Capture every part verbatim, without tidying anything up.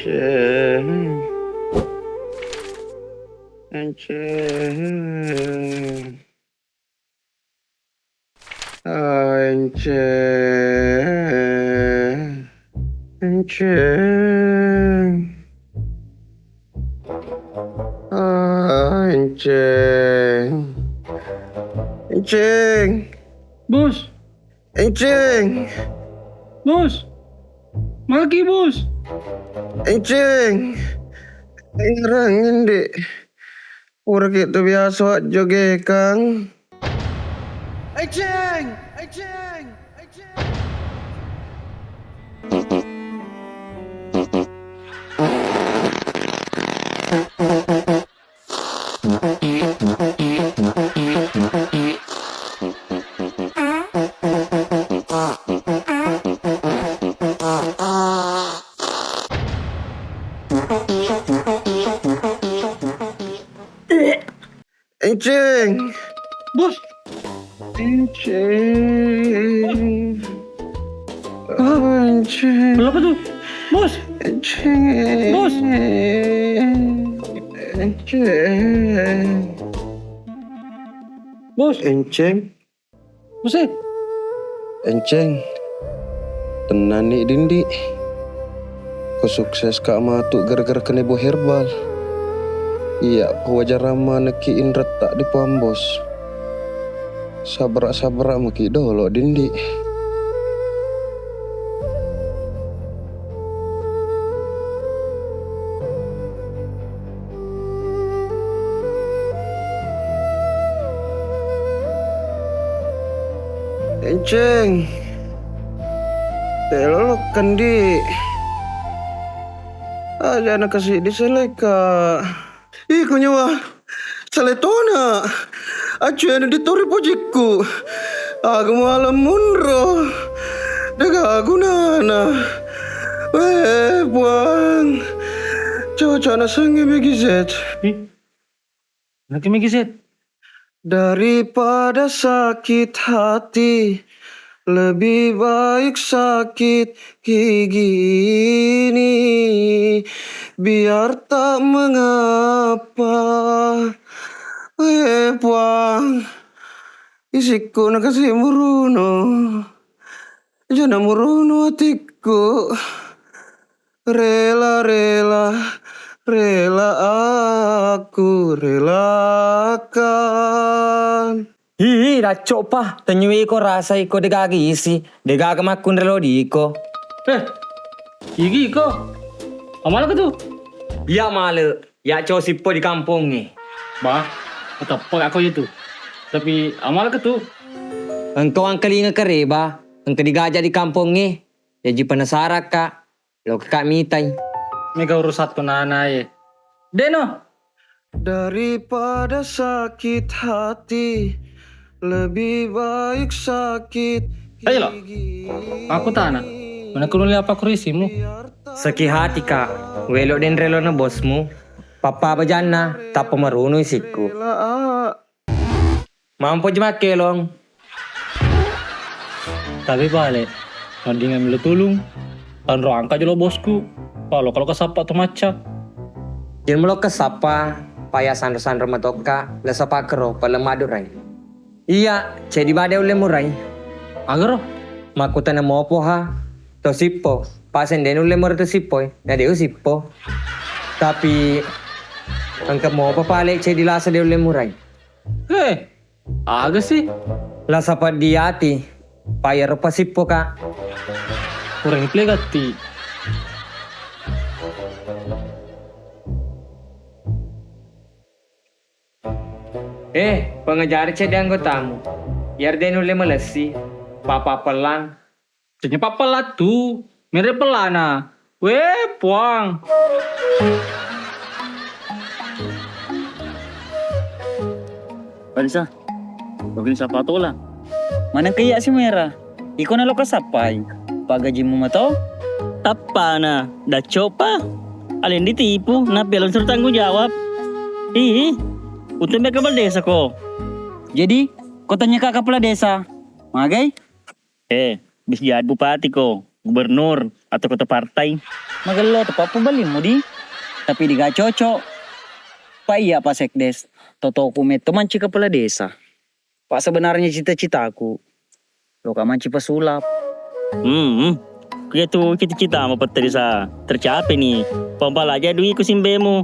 Enceng. Enceng. Enceng. Enceng. Enceng. Enceng. Bos. Enceng. Bos. Magi, Bos. Enceng. Enrang, Indi. Pura ki tu biasa joge, Kang. Enceng! Enceng! Enceng! Enceng. Bos. Enceng. Ah, enceng. Kenapa tuh? Bos. Enceng. Bos. Enceng. Bos. Enceng. Bos, eh. Enceng. Tennani, Dindi. Ko sukses ka matu gara-gara kena bo herbal. Iya, wajarang manekki inretta di Puang Bos. Sabra-sabra maki dolo, Dindi. Enceng. Tello kandi. Aja na kasi diseleka. Iko nyawa. Saletona. Acuena ditori pojikku. Aga muala munro. Dega gunana. Weh, Puang. Cocok na sengi Megizet. Ih, naki Megizet. Daripada sakit hati, lebih baik sakit gigi ini. Biar tak mengapa. Eh, Puang, isikku nakasi muruno. Jana muruno atikku. Rela, rela, rela aku relakan. Hihi, dacco pa, tenyuiko rasa iko degaga isi, degaga makkunre lo diko. Eh, igi iko. Amala ke tu? Iya male, ya co sippo di kampongnge. Bah, ateppa ako itu. Tapi amala ke tu? Engkau angkalinga kareba, engka digaja di kampongnge. Jaji penasarakka, lokka mitai. Mega urusattu nanae. Deno. Daripada sakit hati, lebih baik sakit. Ayo lo. Aku tana. Mana kuno liapa kurisimu? Sakit hati ka. Welo denre lo na bosmu. Papa bajanna, tappa marunu isikku. Mampoji makkelong. Tapi bale, mendingan melo tulung. Tanro angka jolo bosku. Palo kalau kesapa tu macca. Jen melo kesapa, paya sanro-sanro matokka, lesa pakero, pale madurai. Iya, cedi bade ulle murai. Agaro? Makkutana mopo ha, to sippo. Paseng de nulle moro to sippo, na de usippo. Tapi engka mopa pale cedi lasa de ulle murai. He, aga sih? Lasa peddi ati, payaro pasippo ka. Kurang play gatti. Eh, pengajari cedde anggotamu. Biar de nulle melessi, papa pelang. Tanya papa latu, mere pelana. Weh, puang. Barisa, lokin sapa tola? Maneng ke iya si mera? Iko na loka sappai. Pagajimu mato? Tappana, daccopa. Alen ditipu, na pelon suruh tanggung jawab. Ih, untung beka kepala desa ko. Jadi, ko tanya ka kepala desa. Magai? Eh, bis jadi bupati ko. gubernur, atau ketua partai. Magello tu pappabalimmu di, tapi diga cocok. Pa iya Pak Sekdes, totoku metto manci kepala desa. Pak sebenarnya cita-citaku, loka manci pesulap. Hmm, kuya tu cita-cita mau petteri sa tercapai ni. Pompal aja dui ku simbemu.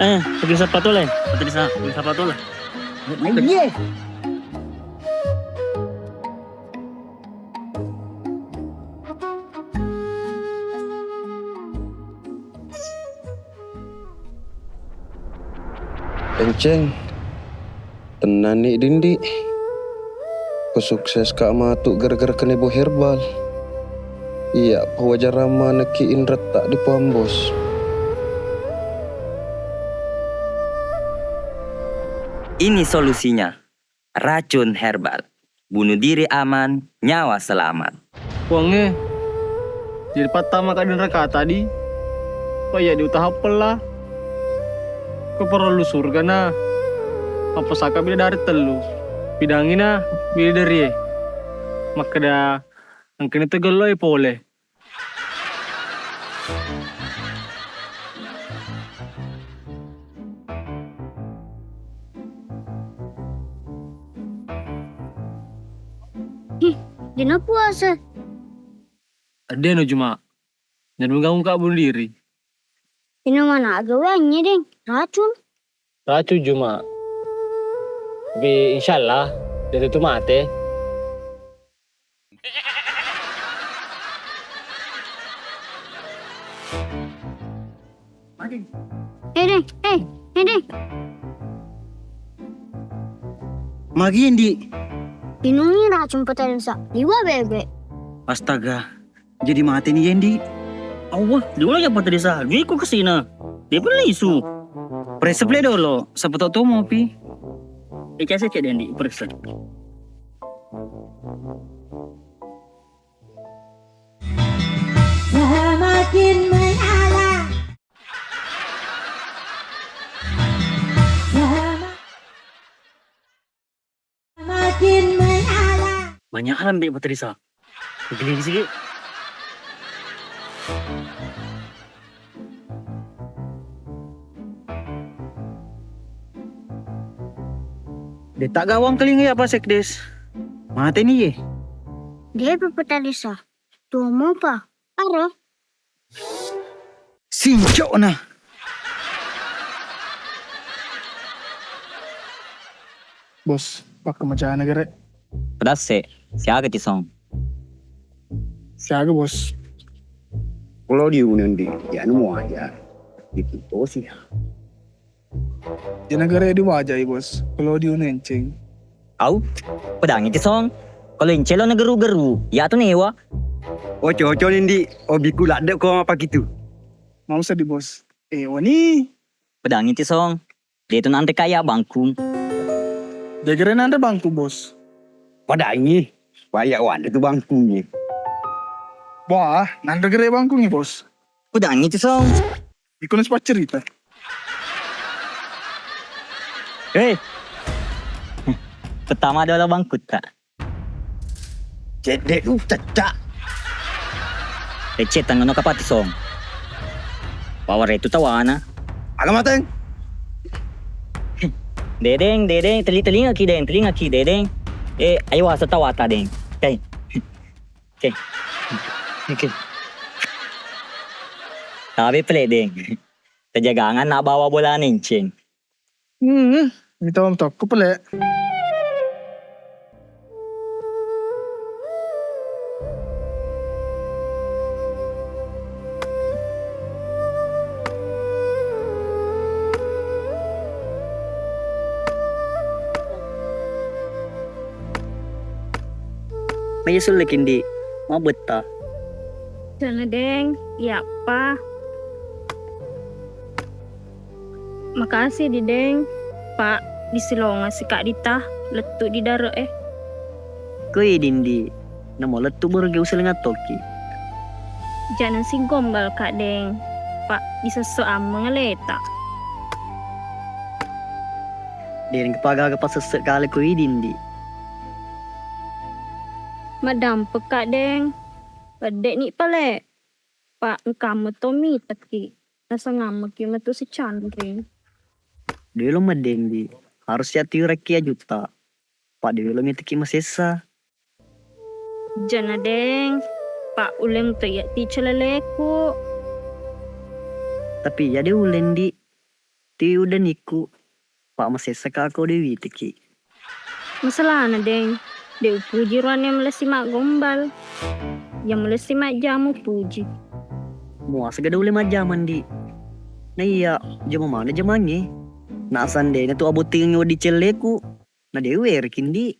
Eh, petteri sa patole. Petteri sa, petteri sa patole. Iya. Enceng, tennanni Dindi. Ko sukses ka matu gara-gara kena bo herbal. Iya, pawajarang manekki inretta di pambos. Ini solusinya. Racun herbal. Bunuh diri aman, nyawa selamat. Puangnge, jadi pattama ka di neraka tadi. Pa iya diutaha pella. Ko parellu surga na. Mappasaka bidadari tellu. Pidangi na bidadarie. Makkeda engkani to gello e pole. Ih, dena puasa. Dena Juma. Dena mengganggu ka bunuh diri. Ino mana aga wanye deng, racun. Racun Juma. Tapi insyaallah de' tentu mate. Eh, deng, eh, eh, deng. Magi, Ndi? Inungi racun petelsa, liwa bebe. Astaga. Jadi mateni Yendi. Awwa, diulang ya Pak Tedesa. Gui ku kesina. Dia pun lisu. Periksa pula dulu. Siapa tahu tuh mau pi. Eh, cek, cek, Dendi, periksa. Semakin menyala. Sema- Makin menyala. Banyak alam dek Pak Tedesa. Begini sih. De'ta gawang kelinga ya Pak Sekdes. Mateni ye. Dia Pak Tedesa. Tuo mopa. Aro. Sincokna. Bos, pakkemacana gere. Pedasse, siaga ti Song? Siaga, Bos. Kalau diuneng di, ya nemu aja. Itu tosi ya. Di negara diwajai, Bos. Kalau diuneng, Ceng. Au, pedangi ti Song. Kalau incelo na geru-geru, ya tu newa. Oco-oco ni, Ndi. Obiku ladde ko apa gitu. Mau sedih, Bos. Eh, wani. Pedangi ti Song. De tu nanre kaya bangkung. Jagare nanre bangkung, Bos. Pedangi. Waya wanda tu bangkungnya. Wah, nanre gere bangkungnya, Bos. Pedangi ti Song. Iko nasi paccerita. Hei. Pertama adalah bangkutta. Cedde' tu cecca. Ecce tangono kapati Song. Paware tu tawana. Aga mateng? Dedeng, Dedeng, teli-, telingaki, Deng, telingaki, Dedeng. Eh, ayo wasa tawata, Deng. Deng. Oke. Oke. Tabe pele, Deng. Kejagangan nak bawa bola nenceng. Hmm, mita om tokko pele. Magi sulle kindi, mabbetta. Sana deng, iyappa. Makasih di Deng, Pak, disilonga sikak dita lettu di dare e. Koi dindi, namo lettu baru ge uselengan tokki. Jangan sigombal kak Deng, Pak, disesso ammeng leta. Deng kepaga ke pasesse kale koi dindi. Madampe kak Deng. Pedde'ni pale. Pa engkammu to miteki. Nasangammeki metu sicanring. Delo maddeng di. Harus ya tiurekki ajuta. Pa delo miteki masessa. Jana deng. Pa uleng to iya ti celeleku. Tapi iya de uleng di. Ti udanikku. Pa masessa ka ko de witeki. Masalahna deng, de upuji ruanna yang melessi maggombal. Yang melessi majjamu puji. Muasega de ulle majjamang di. Na iya, jama mana jamangnge? Na sandena tu abottingengngi wedding celleku. Na de uwereki ndi.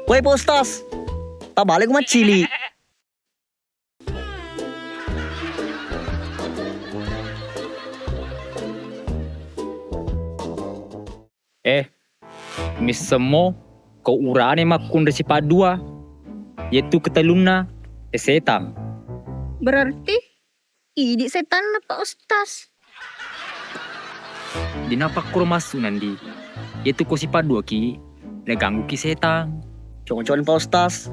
Woi, Pak Ustaz, tabale ku maccili. Eh, missemmo ko urane makkunrai sipaddua, yettu ketellunna, eh, setang. Berarti idi setanna, Pak Ustaz. Dina pakkuro massu nandi. Yettu ko sipadduaki, nagangguki setang. Cocok, Pak Ustaz.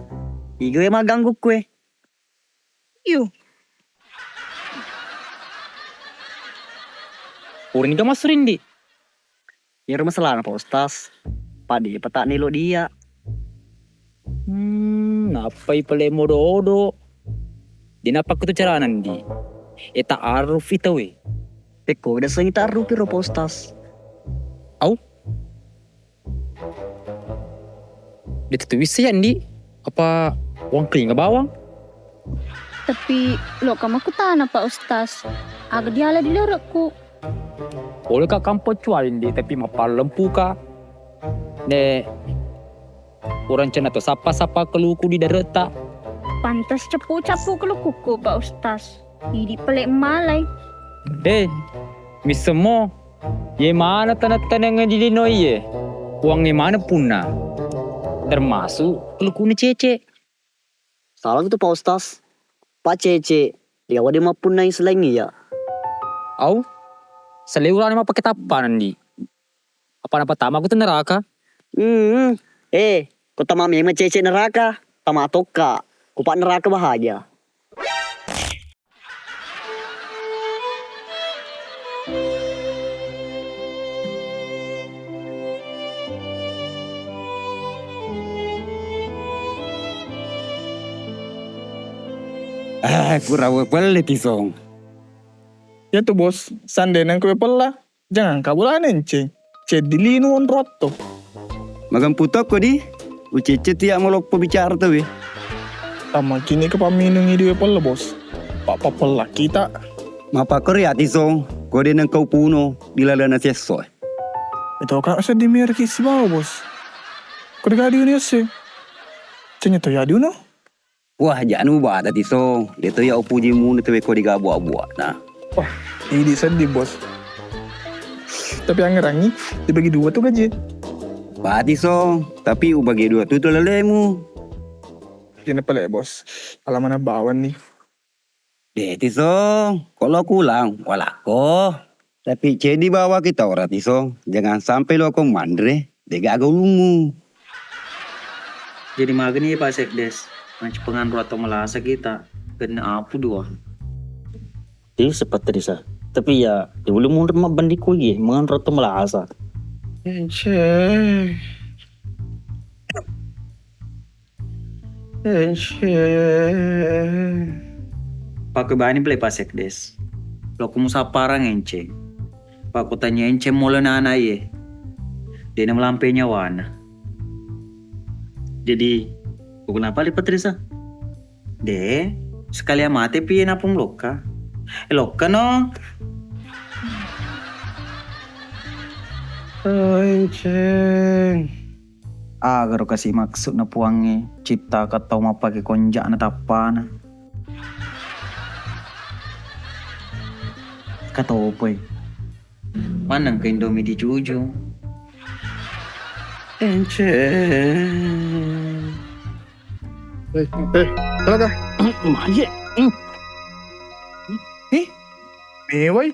Iga we magganggu kue. Yu. Puraniga massu rindi. Iyaro masalahna, Pak Ustaz. Padi pata'ni lo dia. Hmm, nappai pale modo-odo. Dina pakkutu carana ndi. E ta'arrufi tauwe. Pekko dasengi ta'arrufi ro, Pak Ustaz. Au? De' tu wisseng ya ndi. Apa wangkelinga bawang? Tapi lo ka makkutana, Pak Ustaz. Aga diala di lerekku? Pole ka kampo cuali ndi, tapi mappallempu ka. Ne urang cena to sappa-sappa keluku di dareta. Pantas cepu-cepu kelukuku, Pak Ustaz. Idi pale malai. Eh, missemmo, ye mana taneng-taneng di lino iye, puangnge mana punna, termasuk kelukuni Cece. Salah tu, Pak Ustaz. Pak Cece, dia wadi mappunnai selain iya. Au, seleurane mapake tappa nandi. Apa napatama ku tu neraka? Hmm, eh, ko tama memang Cece neraka, tama tokka, ku pak neraka bahagia. Ah, kura we pelle Tisong. Ya tu bos, sandena engka we pella. Jangan ka bolana Enceng. Ceddi lino onrotto. Magempu tokko di, ucecce tiak maloppo bicara tauwe. Tammakini ke pamminung idiwe pella bos. Pak papella kita. Mapakkori ati song, kode nengkau puno di lalana siesso. Itu kak sedih merki sibawa bos. Kode gak diuni ese. Cenya to ya diuno. Wah, janu bata Tisong, de to ya upuji munu tebe ko digabuak-buak na. Wah, idi sedih bos. Tapi angerangi dibagi dua tu gaji. Ba Tisong, tapi ubagi dua tu tu lelemu. Jene pale bos, alamana bawan nih. De Tisong, kalau kulang walako. Tapi cedi bawa kita ora Tisong, jangan sampai lo ko manre, de gaga ulungu. Jadi magani Pak Sekdes, mancapengan ruato malasa kita, kena apu dua. Iya seperti desa. Tapi ya, ya belum mundur mah bandi kuye, mangan ruato malasa. Enceng. Enceng. Pakkebani pale Pak Sekdes. Loko musapparang Enceng. Pakkutanya Enceng molo nana iye. Dena melampe nyawana. Jadi, kenapa le Patrisa? De, sekalian mate pi napung lokka. Eh, lokka no. Oh, Enceng. Agaro kasi maksudna puangnge ciptaka tau mappake konja'na tappana. Katopoi. Maneng ke Indomie dicucu. Enceng. Eh, eh, talaga. Maje. Eh, mewai.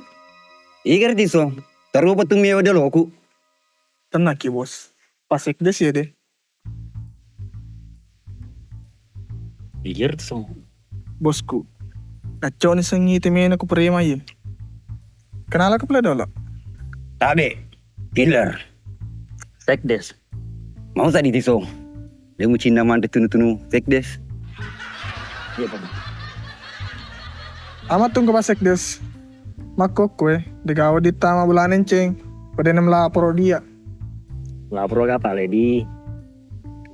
Igar Tiso. Tarupa tu mewa doloku. Tenang ki bos. Pak Sekdes ya deh. Iya tu song. Bosku, kacau ni sengi temena ku prema ye. Kenala ke pula dolo. Tabe, killer. Sekdes. Mau tadi tisong. Dia mucinna manre tunu-tunu sekdes. Iya, Pak. Amat tunggu Pak Sekdes. Makkokko e, degawa dittama bulana Enceng. Pada nem laporo dia. Laporo aga pale di.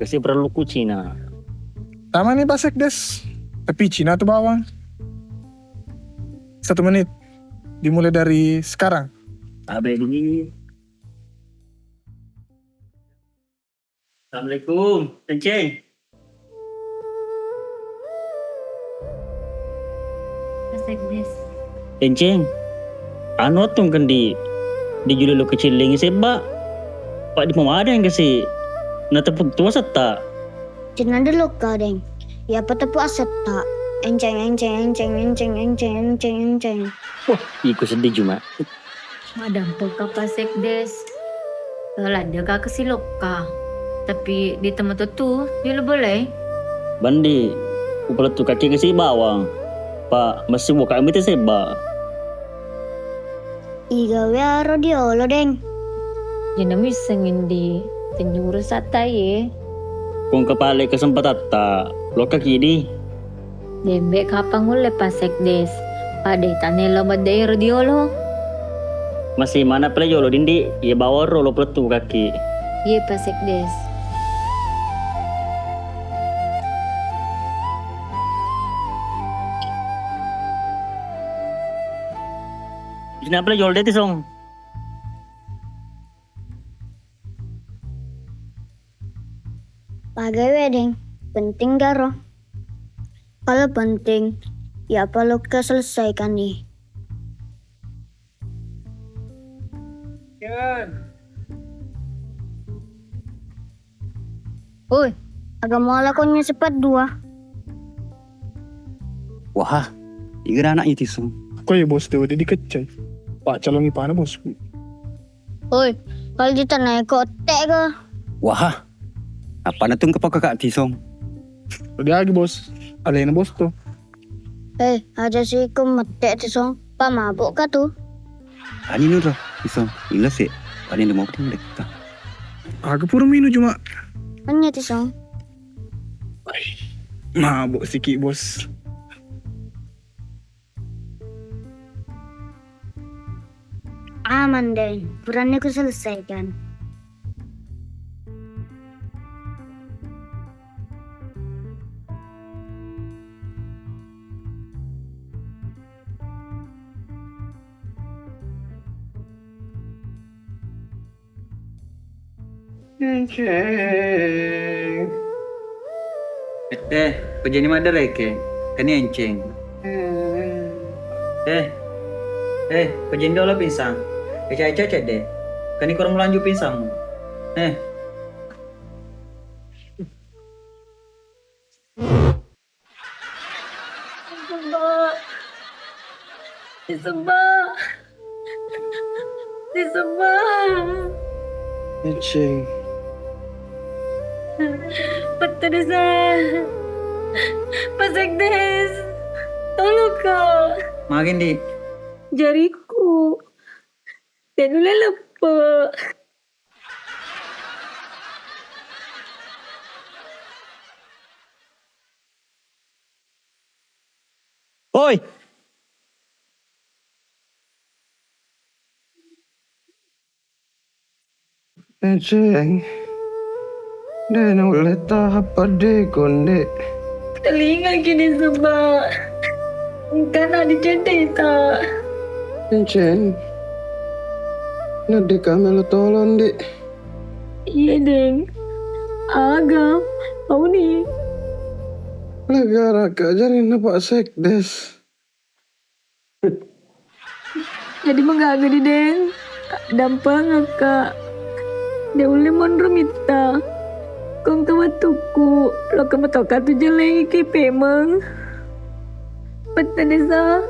Kasi perlu kucina. Tama ni Pak Sekdes. Tapi Cina tu bawang. Satu menit. Dimulai dari sekarang. Tabe di. Assalamualaikum, Enceng. Asek, Des. Enceng, anu attung kendi di julu lo kecilling sebba. Pak di pemadang ke si na tepuk tua setta. Cina dulu kau, Deng. Ya apa tepuk asetta. Enceng, enceng, enceng, enceng, enceng, enceng, enceng. Wah, iku sedih cuma. Maddampengka Pak Sekdes. Ladde ka kasi lokka. Tapi di tematu tu, yolo boleh. Bandi, upalettu kaki kasi bawang. Pa, mesti buka mita sebba. Iga wea ro diolo, Deng. Jena misseng indi, tenjuru satta ye. Kong kepale kesempatatta, lokka kidi. Dembe kapang ulle Pak Sekdes. Pade tane lo medde ro diolo. Masih mana pale jolo dindi, ye bawang ro lo pelettu kaki. Ye Pak Sekdes. Sina pale jolo deti song. Pagai wedeng, penting garo. Kalau penting, ya apa lo ke selesaikan nih. Oi, aga mola konnya sepat dua. Wah, iga anak itu song. Koi bos, dewa dikecai. Pak calongi pana bosku. Oi, kalau ditanai kok tega. Wah, apa natung kepaka kak tisong? Udah lagi bos, alena bos tuh. Eh, aja sih ku mette tisong, pa mabuk ka tu. Ani nuro, tisong, ila sih, paling mau kita. Aku pura minum cuma. Hanya tisong. Mabuk siki bos. Aman deh, perannya ku selesaikan. Enceng. Eh, kau jadi madara ke? Kani enceng. Eh, eh, kau jadi dolo pinsang. Eca-eca cedde. Kani kurang melanjut pinsang. Eh. Disebba. Disebba. Disebba. Enceng. Petta desa. Pak Sekdes. Tolong, Kak. Makin di. Jariku. Tenule leppo. Oi! Enceng, de naulle tahap padde konde. Telinga kini sebab engkana diceddita. Enceng, nadde kamelo tolong, Dek. Iye, Deng. Aga, auni. Lega raka jarinna Pak Sekdes. Jadi magaga di, Deng. Dampengekka. De ulle monro mitta. Kongka wettukku, lokka matoka tu jellengiki pemeng. Petta desa,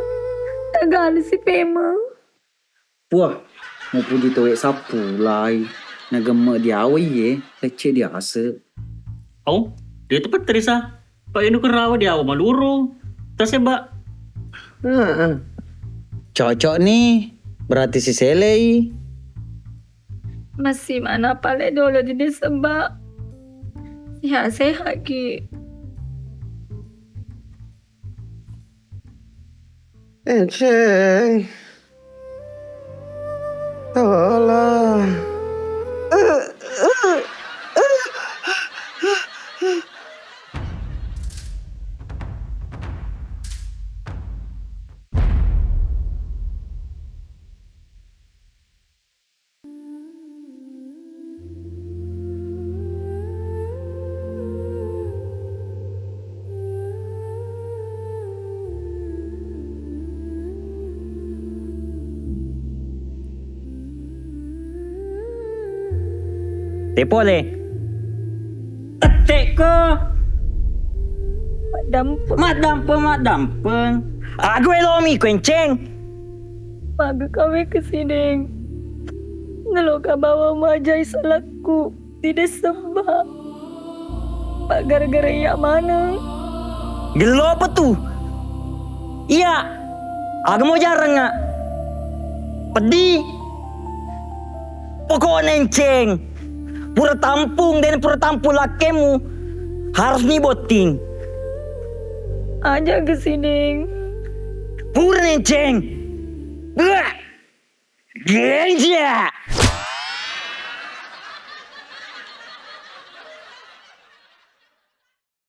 tagalu si pemeng. Puah, mupuji towe sappulai, nagemme diawa iye, lecce diase. Au, de tu petta desa. Pa inu kerawa di awa maluru. Taseba. Heeh. Cocok nih, berarti siselei. Masih mana pale dolo di desa, Mbak? Sehat-sehat ki. Enceng. Tolong. Te pole. Tette'ko. Maddampeng. Maddampeng, maddampeng. Aga elomi ko, Enceng. Maga kawe ke sideng. Naloka bawa majai salakku di desa, Mbak. Pak gara-gara iya maneng. Gello apa tu? Iya. Aga mau jarang, Nak? Peddi. Pokokna, Enceng, pura tampung, dena pura tampung lakkemu, harus ni botting. Aja ke sideng. Pura, Enceng. Buah. Genja.